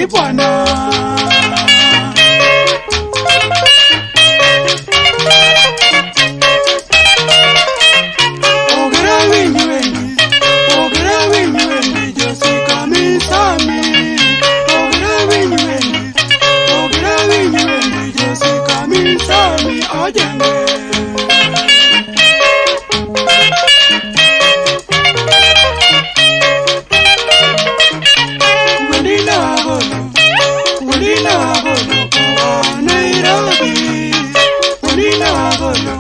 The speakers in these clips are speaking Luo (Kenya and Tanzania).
Bwana. Ogera winyi wendi, ogera winyi wendi, Jessica Misami. Ogera winyi wendi, ogera winyi wendi, Jessica Misami ojenge. Welila agolo, welila agolo, kowa Nairobi. Welila agolo,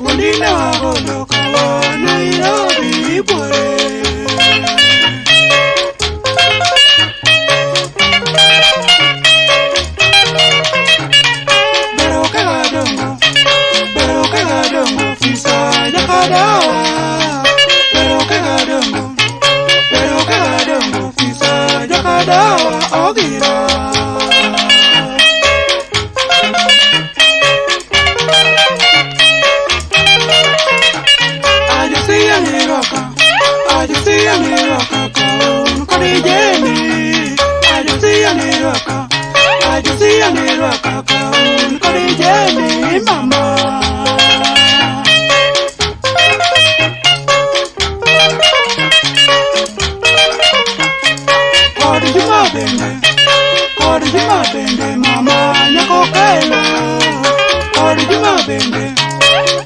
welila agolo, kowa Nairobi bore. Bero kagadongo, bero kagadongo, fisa jakadawa. Bero kagadongo, bero kagadongo, fisa jakadawa ogira. Ajosia ni roka, ajosia ni roka, kaun kodi jeni. Ajosia ni roka, ajosia ni roka, kaun kodi jeni mama. Kodi juma bende, kodi juma bende, mama nyako kelo. Kodi juma bende,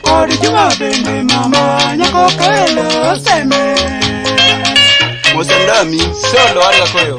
kodi juma bende, mama nyako kelo seme. Mosandami, solo ariga koyo.